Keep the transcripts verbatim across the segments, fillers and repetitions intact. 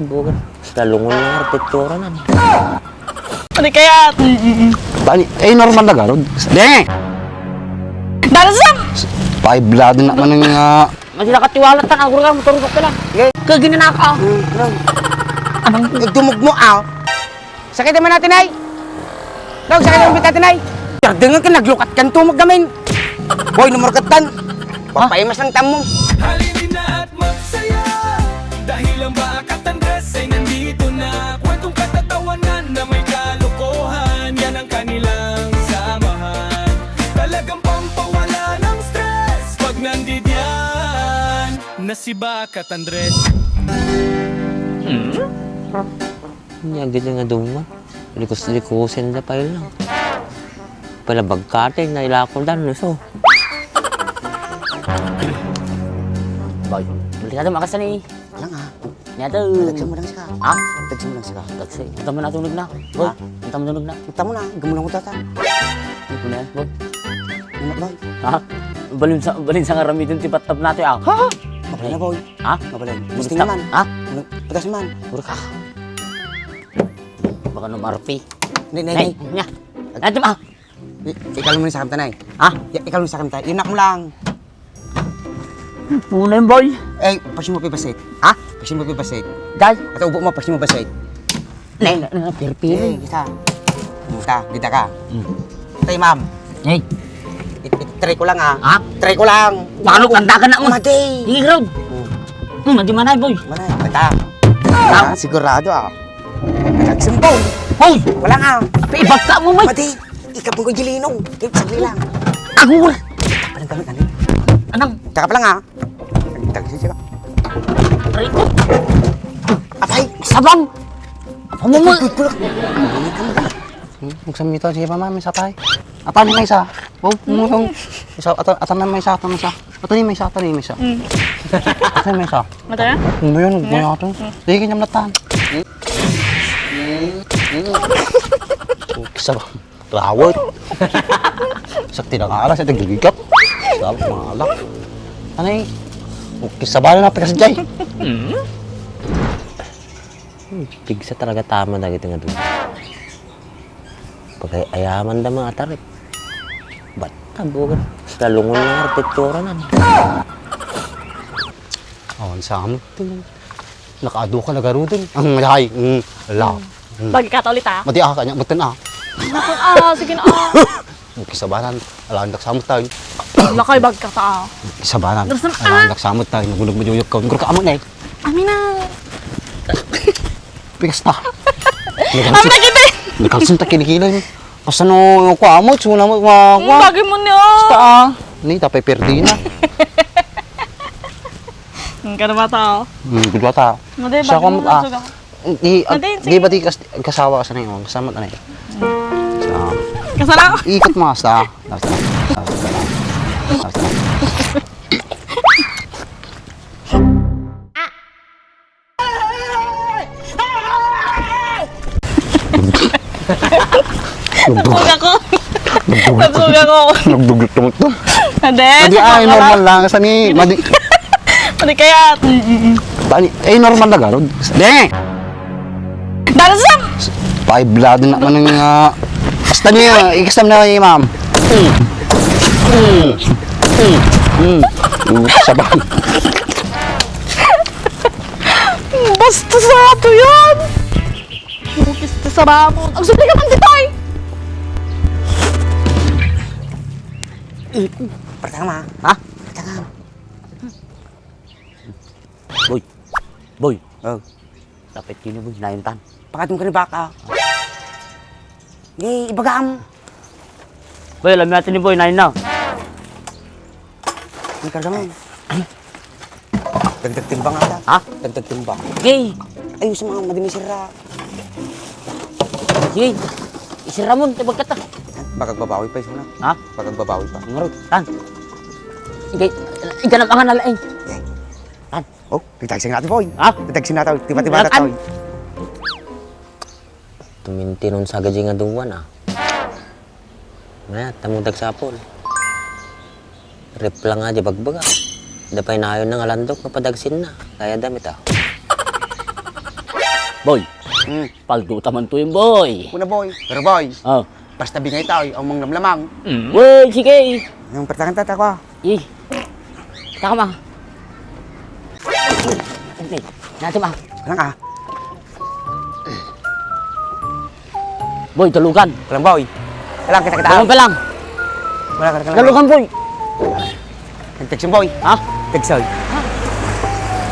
Bukan. Lalungon na nga, pitsura na. Ano kaya? Mm, mm, mm. Bali, eh, normal na garod. Di! Dalasan! Five blood na man nga. Masila katiwala ta, agura ka, motor ka pala. Sige. Kaginanaka. Mm, ano? Anong Nagdumog mo, ah. Sakit naman natin, ay. Daw, sakit naman natin, ay. Tardengan ka, naglukat kan tumag gamin. Boy, numurkatan. Papaimas lang tamo. Halina at magsaya. Dahil ang Bakat Andres ay nandito na. Kwentong katatawanan na may kalokohan. Yan ang kanilang samahan. Talagang pampawala ng stress pag nandidiyan na si Bakat Andres. Nya, gid nga duma. Likus-likusen da pay lang. Pala bagkate, nailako da, luso. Boy, balik natin, makasani. Lang, ah. Nya to. Dagsa mo lang sika. Ha? Dagsa mo lang sika. Dagsa. Ito mo na tunog na. Boy, Ha? Ito mo tunog na. Ito mo na. Gumulang ko tata. Ito na, boy. Ano, boy? Ha? Balin sa, balin sa nga ramidon ti battab natin, ah. Ha? Mabalin na, boy. Ha? Mabalin. Gusto Gusto. Naman. Ha? Ano? Patas man. Puro ka. Baka no marpi. Nay, nay, Nay, nay. Nya. Ito, ah. I-, ikaw mo sa kanta, nay. Ha? Ya, ikaw mo sa kanta. Inak mo lang. Muna yung boy. Eh, pasin mo pibasit. Ha? Pasin mo pibasit. Dai. At ubo mo, pasin mo basit. Nay, na, na, pirpiri. Eh, isa. Isa, kita ka. Hmm. Tay, ma'am. Nay. It, it, try ko lang, ah. Ha? Try ko lang. Paano kanta ka na, oh? Mati. Sige, Rod. Hmm. Hmm, mati manay, boy. Manay, bata. Ah, sigurado, ah. Nagsumbong. Hoy! Wala nga. Pibagka mo, Mike. Mati, ikabong ko gilinong. Kahit sagli lang. Agur! Anong gamit, ano? Anong? Taka pa lang, ha? Ang tagsi sila. Aray ko. Apay! Sabang! Ano mo? Ay, kulak. Hmm, magsamita, sige pa, ma'am, isa pa, eh. Atan, may isa. Oh, musong. Isa, atan, atan na may isa, atan may isa. Atan may isa, atan may isa. Mm. Atan may isa. Mata na? Ano yun? Ano yun? Ano yun? Sige, kanyang natan. Isa ba? Rawat. Sakti na nga alas, ito gigigap. Sabak mga alak. Ano eh? Isa ba na napikas dyan? Pigsa talaga tama na gitu nga doon. Pagay-ayaman da mga tarip. Ba't tabugan? Lalungon na nga, pitsura na. Awan sa amin. Nakaado ka na garuden. Ang lahay. Mm, ala. Mm. Bagkata ulit, ah. Madi, ah, kanya, matan, ah. Naku, ah, sige na, ah. Kisabanan. Alandak samot tayo. Lakay, bagkata, ah. Kisabanan. Darasam, ah. Alandak samot tayo. Nagulog mo, yuyok ka. Nagulog ka, amo na, eh. Amin na. Pikas na. Amin na kita, eh. Nagkalsing ta kilikilay. Basta no, no, kuha mo, tsuna mo, kuha, kuha. Bagay mo niya. Basta, ah. Ni, tapay perdi na. Ang karabata, oh. Hmm, gudwata. Madi, Siya bagay mo kung, ah, na, suga. Di, ag-, Ate, di sige. Ba di kas-, kasawa ka sa nang imong? Kasama ka na yun. Sa Kasala ko. Ikot mo, sa, sa, sa, sa, sa. Nabug ako. Nabug ako. Nabug ako. Nabug ako. Hindi, Hindi, sa ay, joke lang. Normal lang. Sa ni, madi-, Hindi kaya. Mm, mm, mm. Bali, eh, normal na garod. Di! Dalasan! Five blood na man nga. Basta niya, ikasam na ni ma'am. Mm. Mm. Mm. Mm. Sabay. Basta sa ato yan! Bukis ka sa bamon. Ang sumli ka man ditoy! Pertama. Ha? Pertama. Boy. Boy. Oh. Dapat kini, boy, naintan. Pakadum ka ni baka. Di, ibagam. Boy, alam natin ni boy, nain na. Ang karga mo. Dagdag timbang ata. Ha? Dagdag timbang. Gay! Ayos mga madimisira. Gay! Isira mo, tibag ka ta. Bagag babawi pa, isuna. Ha? Bagag babawi pa. Ngarot, tan. Igay, iganap ang analain. Tan. Oh, titagsing natin, boy. Ha? Titagsing natin. Tiba-tiba Lakan. Natin. Tumintinon sa gaji nga duwan, ah. Mayat, tamutag sapol. Rip lang nga di bagbaga. Da pay nayon nga landok nga padagsin na. Kaya damit, ah. Boy, Hmm. Paldo ta man to yun, boy. Kuna, boy. Pero, boy, Oh. Basta bingay tayo, ang manglamlamang. Boy, sige. Ang pertangan ta, ta ko. Eh. Taka ma. Nati ma. Alang ka. Boy, tulugan. Alang, boy. Alang, kita, kita. Tulugan pa lang. Wala ka, ka, ka. Tulugan, boy. Ang text yung boy. Ha? Text, boy.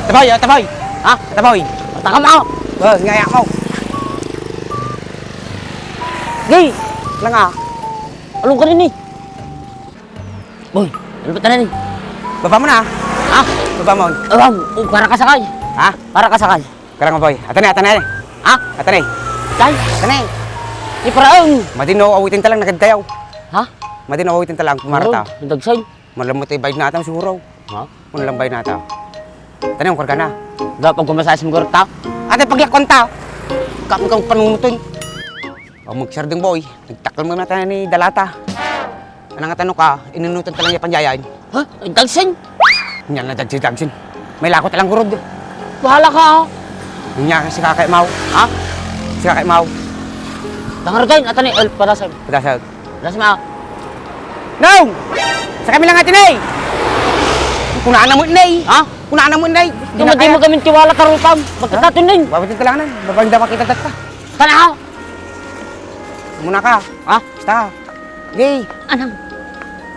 Taboy, oh, taboy. Ha? Taboy. Taka ma. Oh, ngaya mo. Gay! Alang ka. Along ka rin eh. Boy, ano ba tanan eh? Baba mo na. Ha? Baba mo. Baba mo. Oh, para ka sakay. Ha? Para ka sakay. Karang boy. Atane, atane. Ha? Atane. Tay? Atane. Iparaang. Madin no, awitin ta lang, nagad tayo. Ha? Madin no, awitin ta lang, pumarata. Oh, nagdagsay. Malam mo tayo bayad na ata, siguro. Ha? Kung lang bayad na ata. Atane, ang karga na. Dapat gumasas mo karta. Ate, paglakon ta. Kapag kang panunutin. O, magsardeng boy, nagtakal mo na tayo ni Dalata. Anang atano ka, inunutan ka lang niya panjayan. Ha? Ay, dagsin? Nya na dagsin, dagsin. May lakot lang gurod. Bahala ka, ha? Nya, si Kakay Mau. Ha? Si Kakay Mau. Tangargay, atan ni El, padasag. Padasag. Padasag, ma. No! Sa kami lang atin, eh! Kunana mo, eh! Ha? Kunana mo, eh! Di na kaya. Di mo kami tiwala, tarupang. Bakit natin, eh? Bakit yung kailangan? Babanda makita tatta. Tara, ha? Muna ka. Ha? Basta. Gay. Anang?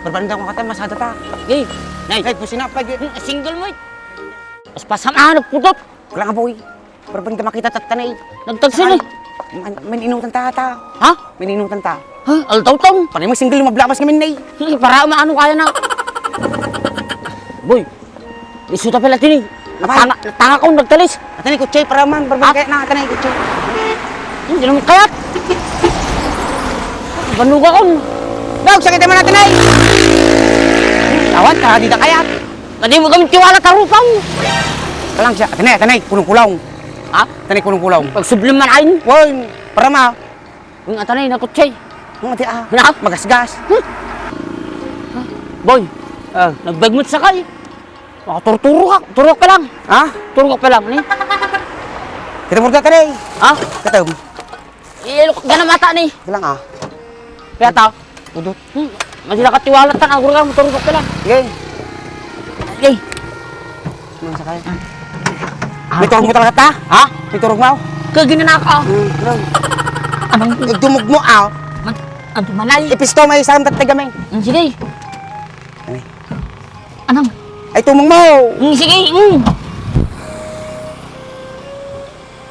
Barbanda ko kata, masada ta. Gay. Nay. Nay, pusina pa, gay. Hmm, single mo, eh. Pas pasam, ah, nagpudot. Wala nga, boy. Barbanda makita tatta, nay. Nagtagsin, eh. Man, man inutan ta, ta. Ha? Man inutan ta. Ha? Altaw tong? Panay mo single, mablamas kami, nay. Para maano kaya na. Boy. Isu ta pala tini. Apay? Tanga, tanga ko nagtalis. Atan ni kutse, para man, barbang kaya na, atan ni kutse. Hindi naman kayat. Banuga kon. Dog, sakit naman natin ay. Awan, ka, di na kayat. Hindi mo kami tiwala, tarupang. Kalang siya, atan ni, atan ni, kulong-kulong. Ha? Atan ni, kulong-kulong. Pagsublim man ayin. Wan, para ma. Ang atanay na kutse. Ang ati, ah. Na? Magasgas. Boy, ah, nagbagmut sakay. Ah, turturo ka, turok ka lang. Ha? Turok ka lang, ni? Kita murda ka, ni. Ha? Kita. Ilok ka na mata, ni. Bilang, ah. Kaya ta? Udot. Hmm. Masila ka tiwala tan, agor ka, motor ka pala. Sige. Sige. Ano sa kaya? Ah. May turog mo talaga ta? Ha? May turog mo? Kagina na ako. Hmm, ano? Anong? Igdumog mo, ah. Man, ano manay? Ipisto, may isang tatagamin. Hmm, sige. Ano? Anong? Ay, tumong mo. Hmm, sige, hmm.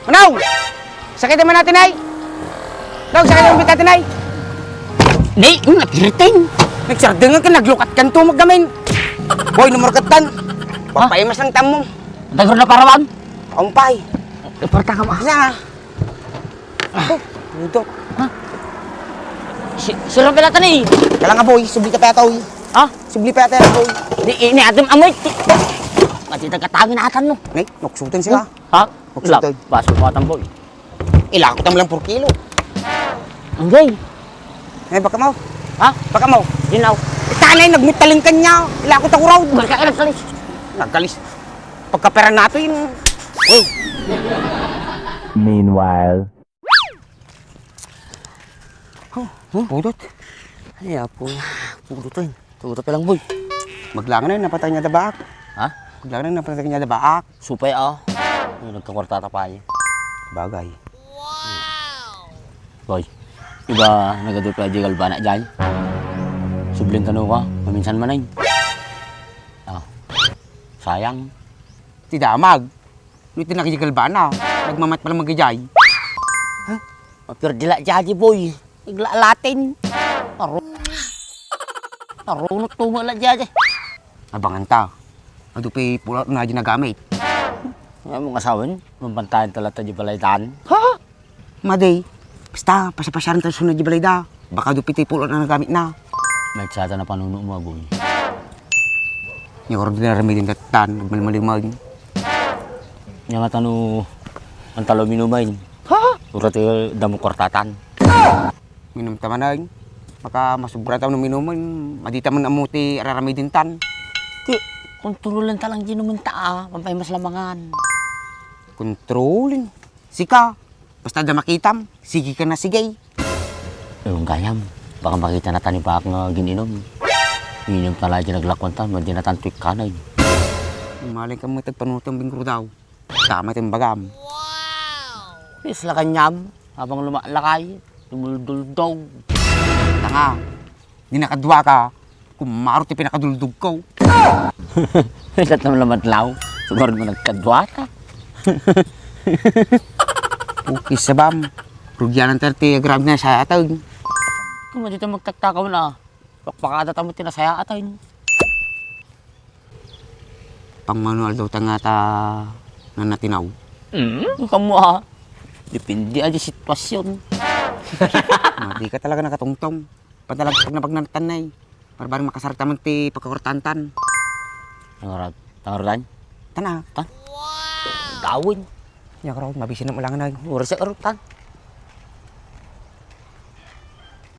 Manaw! Sakit naman natin, ay! Daw, sakit naman natin, ay! Nay, ang napiritin. Nagsardeng ka, naglukat ka, tumag gamin. Boy, numurkatan. Ha? Papaimas lang tamo. Dagro na parawan? Umpay. Iporta ka mo. Isa nga. Ah. Oh, udot. Ha? Si, siro pala tani. Kala nga, boy, subli ka pa yata, oy. Ha? Subli pa yata, boy. Di, ini atim amoy. Ti-, mati, tagatangin atan mo. Nay, nuksutan sila. Hmm? Ha? Magsugtay. Lap, baso mo atan, boy. Ilakot mo lang four kilo. Anggay. Eh, baka mo? Ha? Baka mo? Dinaw. Itanay, nagmutaling kanya. Ilakot ako raw. Baka ka nagkalis. Nagkalis. Pagkapera nato yun. Oh. Meanwhile. Oh, oh, pudot. Ay, apo. Pudot, eh. Tuta pa lang, boy. Maglangan na, napatay niya da baak. Ha? Maglangan na, napatay niya da baak. Supay, ah. Ay, nagkakwarta ta pa, eh. Bagay. Boy, iba nagadu pa di galbana, jay. Subling kano ka, maminsan man ay. Ah, sayang. Ti damag. No iti nakigalbana, nagmamat pala magijay. Ha? Mapirdi la jay, boy. Igla latin. Aro-, arunot to mo la jay. Abangan ta. Adu pay pula na di nagamit. Nga mong asawan, mampantayan ta la ta di balay tan. Ha? Madi, basta, pasapasyaran ta sunod di balay da. Baka adu pay ti pula na nagamit na. Nagsata na panuno mo, agoy. Ni ordinary mi din datan, nagmalmalimag. Nya nga tano, ang talo minumain. Ha? Ura ti damo kwartatan. Minum ta manen. Maka masubra ta no minumain, madita man amuti araramidin tan. Ti, kontrolan ta lang ginumin ta, ah. Pampay mas lamangan. Kontrolin. Sika, basta adda makitam, sige ka na sige. Ewan gayam, baka makita na tani bak nga gin-inom. Inom ta la di naglakuan ta, madi na tanto ikkanay. Umaling ka mo tagpanutang bingkuro daw. Tama itong bagam. Isla kanyam, habang lumalakay, tumulduldaw. Tanga, di nakadwa ka, kumaro ti pinakaduldog ko. Isat naman lamat law, sumaron mo nagkadwa ta. Okay, sabam. Rugyanan tayo ti grabe na sa atag. Kung dito magtaktakaw na, pakpakada tamo ti nasayaatan. Pang manual daw ta nga ta nanatinaw. Mm, kamu ah. Depende ah di sitwasyon. Madi ka talaga nakatungtong. Padalag pag napagnantan na eh. Para barang makasarta man ti pagkakurtantan. Tangarad, tangardan? Tana. Tan? Gawin. Ya, karaw, mabisi na ulangan na. Oras sa karutan.